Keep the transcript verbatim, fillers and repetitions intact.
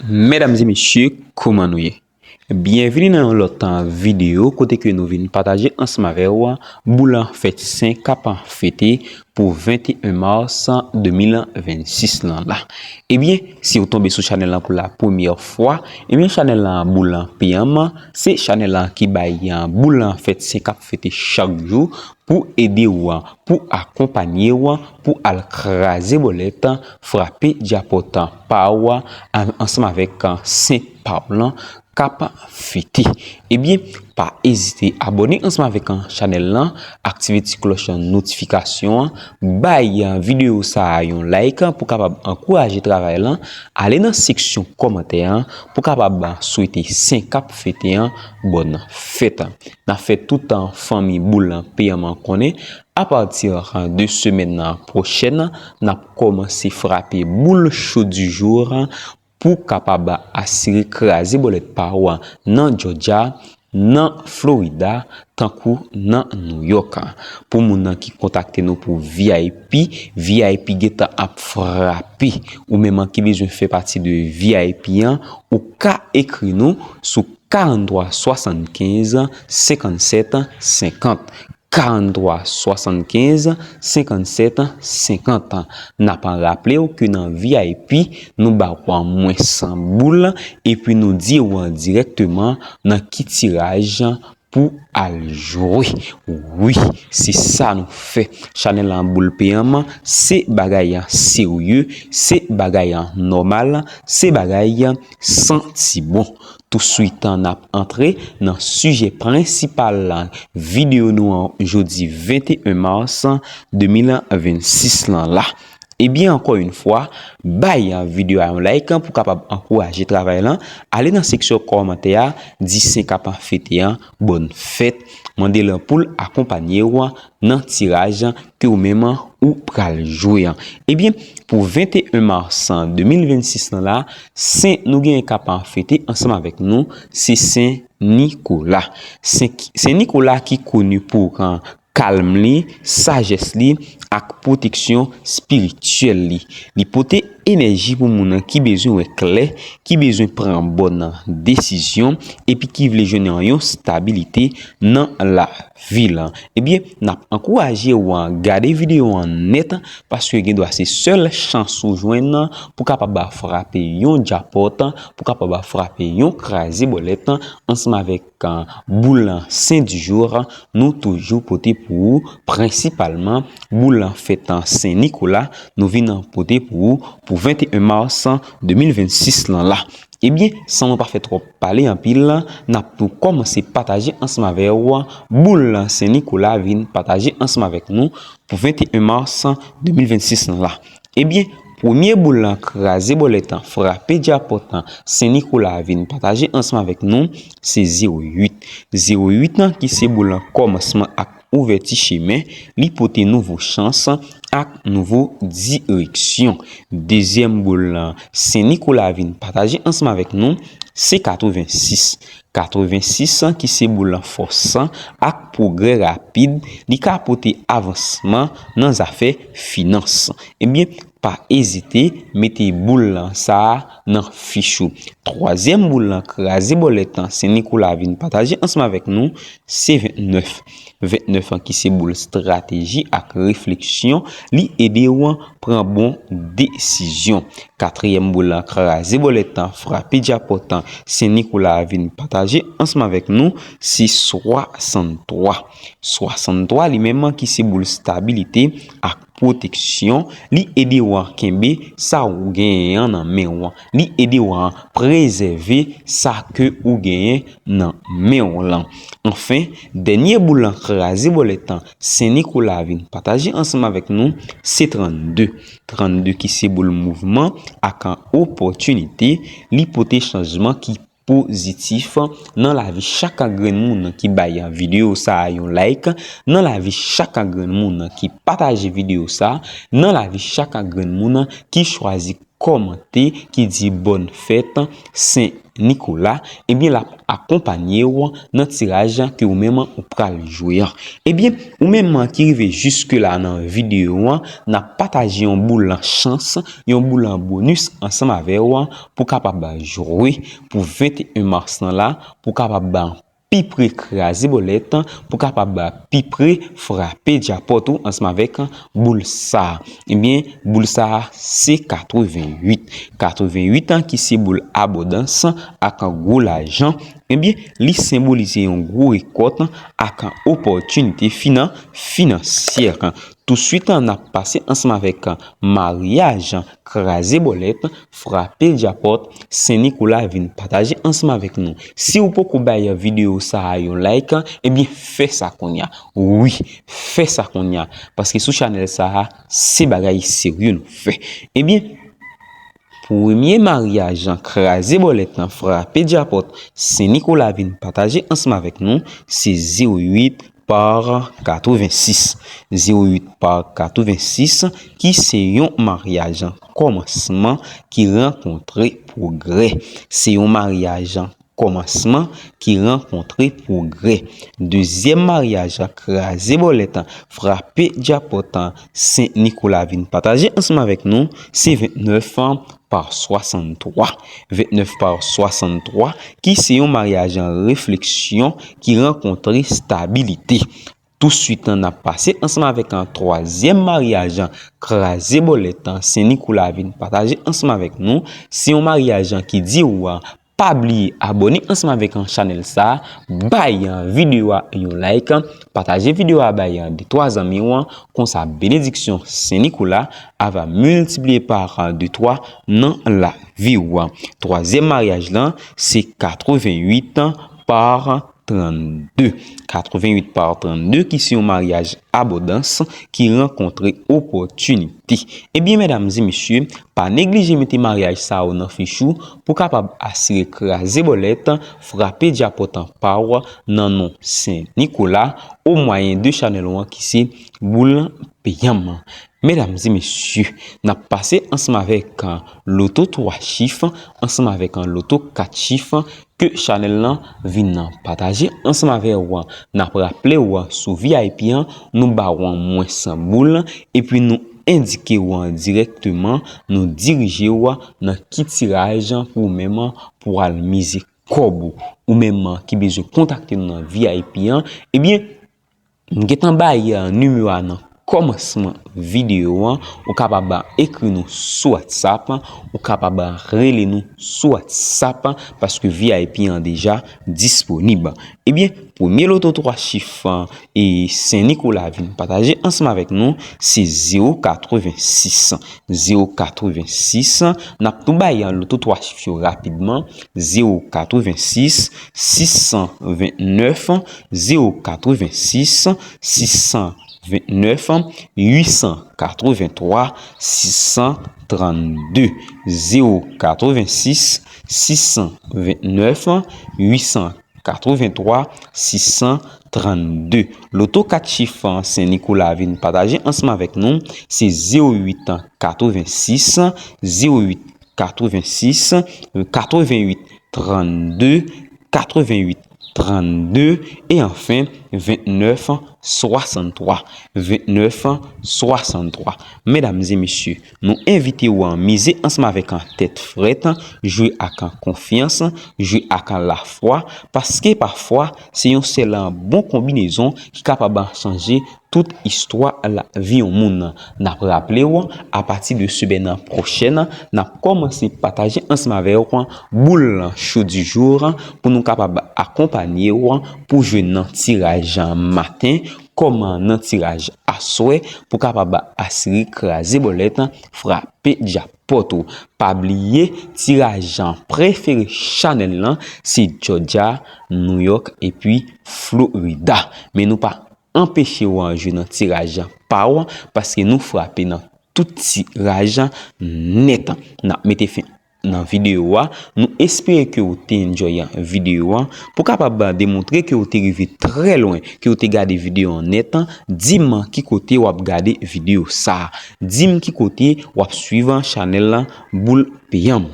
Medam e mesye, kòman nou ye? Byenvini nan yon lòt videyo kote ke nou vin pataje ansanm avè w boul fèt sen k ap fete pou venteyen mas de mil vennsis lan la. Ebyen, si w tonbe sou chanèl lan pou la premyè fwa, ebyen chanèl lan Boul P M, se chanèl lan ki bay boul fèt sen k ap fete chak jou pou ede w, pou akonpanye w, pou al kraze bòlèt, frape djapòt pa w, ansanm avèk sen pa w lan k ap fete. Ebyen, pa ezite abòne ansanm avèk chanèl lan, aktive ti klòch notifikasyon an, bay videyo sa a yon like pou kapab ankouraje travay lan, ale nan seksyon kòmantè an pou kapab swete sen k ap fete an bòn fèt. N ap fè tout fanmi Boul P M konnen, apati de semèn pwochèn, n ap kòmanse frape boul cho di jou pou kapab asire kraze bòlèt pa w nan Georgia, nan Florida, tankou nan New York. Pou moun nan ki kontakte nou pou V I P, V I P gentan ap frape. Ou menm ki bezwen fè pati de V I P an, ou ka ekri nou sou karant twa swasannkenz senkannsèt senkant. Karant twa swasannkenz senkannsèt senkant. N ap raple w ke nan V I P, nou ba w mwens boul, epi nou di w dirèkteman nan ki tiraj pou al jwe. Wi, se sa nou fè. Chanèl lan Boul P M, se bagay serye, se bagay nòmal, se bagay santi bon. Touswit, n ap antre nan sijè prensipal videyo nou an jodi venteyen mas de mil vennsis lan la. Ebyen, ankò yon fwa, bay videyo a yon like pou kapab ankouraje travay lan. Ale nan seksyon kòmantè a, di sen k ap fete an bòn fèt. Mande l pou l akonpanye w nan tiraj ke ou menm ou pral jwe an. Ebyen, pou venteyen mas de mil vennsis lan la, sen nou genyen k ap fete ansanm avèk nou, se Sen Nikola. Sen, Sen Nikola ki koni pou kalm li, sajès li, ak pwoteksyon espirityèl li. Li pote enèji pou moun ki bezwen wè klè, ki bezwen pran bòn desizyon, epi ki vle jwenn yon stabilite nan lavi l. Ebyen, n ap ankouraje w gade videyo an nèt, paske gendwa se sèl chans ou jwenn pou kapab frape yon djapòt, pou kapab frape yon kraze bòlèt ansanm avèk boul Sen di jou, nou toujou pote pou ou, prensipalman boul fèt Sen Nikola, nou vin pote pou ou pou venteyen mas de mil vennsis lan la. Ebyen, san nou pa fè twòp pale anpil, n ap tou kòmanse pataje ansanm avè w boul Sen Nikola vin pataje ansanm avèk nou pou venteyen mas de mil vennsis lan la. Ebyen, premye boul lan kraze bòlèt, frape djapòt Sen Nikola vin pataje ansanm avèk nou, se zewo uit. Zewo uit lan ki se boul lan kòmansman ak ouvèti chemen, li pote nouvo chans ak nouvo direksyon. Dezyèm boul lan Sen Nikola vin pataje ansanm avèk nou, se katrevensis. Katrevensis lan ki se boul lan fòs ak pwogrè rapid, li ka pote avansman nan zafè finans. Ebyen, pa ezite mete boul lan sa a nan fich ou. Twazyèm boul lan kraze bòlèt Sen Nikola vin pataje ansanm avèk nou, se ventnèf. Ventnèf lan ki se boul estrateji ak refleksyon, li ede w pran bon desizyon. Katriyèm boul lan kraze bòlèt, frape djapòt Sen Nikola vin pataje ansanm avèk nou, se swasanntwa. Swasanntwa li menm ki se boul estabilite ak pwoteksyon, li ede w kenbe sa ou genyen an nan men w. Li ede w prezève sa ke ou genyen nan men w lan. Anfen, dènye boul lan kraze bòlèt Sen Nikola vin pataje ansanm avèk nou, se trannde. Trannde ki se boul mouvman ak opòtinite, li pote chanjman ki pozitif nan lavi chak grenn moun ki bay videyo sa a yon like, nan lavi chak grenn moun ki pataje videyo sa a, nan lavi chak grenn moun ki chwazi kòmante, ki di bòn fèt Sen Nikola, ebyen, l ap akonpanye w nan tiraj ke ou menm ou pral jwe an. Ebyen, ou menm ki rive jiske la nan videyo an, n ap pataje yon boul chans, yon boul bonis ansanm avè w pou kapab jwe pou venteyen mas lan la, pou kapab pi pre kraze bòlèt, pou kapab pi pre frape djakpòt ou ansanm avèk boul sa a. Ebyen, boul sa a se katrevenwit. Katrevenwit an ki se boul abondans ak gwo lajan. Ebyen, li senbolize yon gwo rekòt ak opòtinite finan-, finansyè. Touswit, n ap pase ansanm avèk maryaj kraze bòlèt, frape djakpòt, Sen Nikola vin pataje ansanm avèk nou. Si w poko bay videyo sa a yon like, ebyen, fè sa kounye a. Wi, fè sa kounye a. Paske sou chanèl sa a, se bagay serye nou fè. Ebyen, premye maryaj kraze bòlèt lan, frape djakpòt, Sen Nikola vin pataje ansanm avèk nou, se zewo uit pa katrevensis. Zewo uit pa katrevensis, ki se yon maryaj kòmansman ki rankontre pwogrè. Se yon maryaj kòmansman ki rankontre pwogrè. Dezyèm maryaj kraze bòlèt, frape djakpòt, Sen Nikola vin pataje ansanm avèk nou, se ventnèf pa swasanntwa. Ventnèf pa swasanntwa, ki se yon maryaj an refleksyon ki rankontre stabilite. Touswit, n ap pase ansanm avèk yon twazyèm maryaj kraze bòlèt, Sen Nikola vin pataje ansanm avèk nou. Se yon maryaj ki di w pa bliye abòne ansanm avèk chanèl sa a, bay videyo a yon like, pataje videyo a bay de twa zanmi w, konsa benediksyon Sen Nikola a va miltipliye pa de twa nan lavi w. Twazyèm maryaj lan, se katrevenwit pa trannde. Katrevenwit pa trannde, ki se yon maryaj abondans ki rankontre opòtinite. Ebyen, medam e mesye, pa neglije mete maryaj sa yo nan fich ou pou kapab asire kraze bòlèt, frape djakpòt pa w nan non Sen Nikola, o mwayen de chanèl ou an ki se boul peyanm. Medam e mesye, n ap pase ansanm avèk loto twa chif, ansanm avèk loto kat chif, ke chanèl lan vin pataje ansanm avè w. N ap raple w, sou V I P an, nou ba w mwens boul, epi nou endike w dirèkteman, nou dirije w nan ki tiraj pou ou menm pou al mize kòb ou. Ou menm ki bezwen kontakte nou nan V I P an, ebyen, m gentan bay nimewo a nan kòmansman videyo an. Ou kapab ekri nou sou WhatsApp, ou kapab rele nou sou WhatsApp, paske V I P an deja disponib. Ebyen, premye loto twa chif, e, Sen Nikola vin pataje ansanm avèk nou, se zewo katrevensis. Zewo katrevensis, n ap tou bay loto twa chif yo rapidman, zewo katrevensis, sis san ventnèf, zewo katrevensis, sis san ventnèf, uit san katreventwa, sis san trannde. Zewo katrevensis, sis san ventnèf, uit san katreventwa, sis san trannde. Loto kat chif an, Sen Nikola vin pataje ansanm avèk nou, se zewo uit katrevensis, zewo uit katrevensis, katrevenwit trannde, katrevenwit trannde, e anfen, ventnèf swasanntwa. Ventnèf swasanntwa. Medam e mesye, nou envite w a mize ansanm avèk tèt frèt, jwe ak konfyans, jwe ak lafwa, paske pafwa, se yon sèl bon konbinezon ki kapab chanje tout istwa lavi yon moun. N ap raple w, apati de semèn pwochèn, n ap kòmanse pataje ansanm avè w boul show du jour pou nou kapab akonpanye w pou jwe nan tiraj maten kòm nan tiraj aswè pou kapab asire kraze bòlèt, frape djakpòt ou. Pa bliye, tiraj prefere chanèl lan se Georgia, New York epi Florida. Men nou pa anpeche w jwe nan tiraj pa w, paske nou frape nan tout tiraj nèt. N ap mete fen nan videyo a. Nou espere ke ou te enjoy videyo a. Pou kapab demontre ke ou te rive trè lwen, ke ou te gade videyo an nèt, di m ki kote w ap gade videyo sa a. Di m ki kote w ap swiv chanèl la Boul Peyam.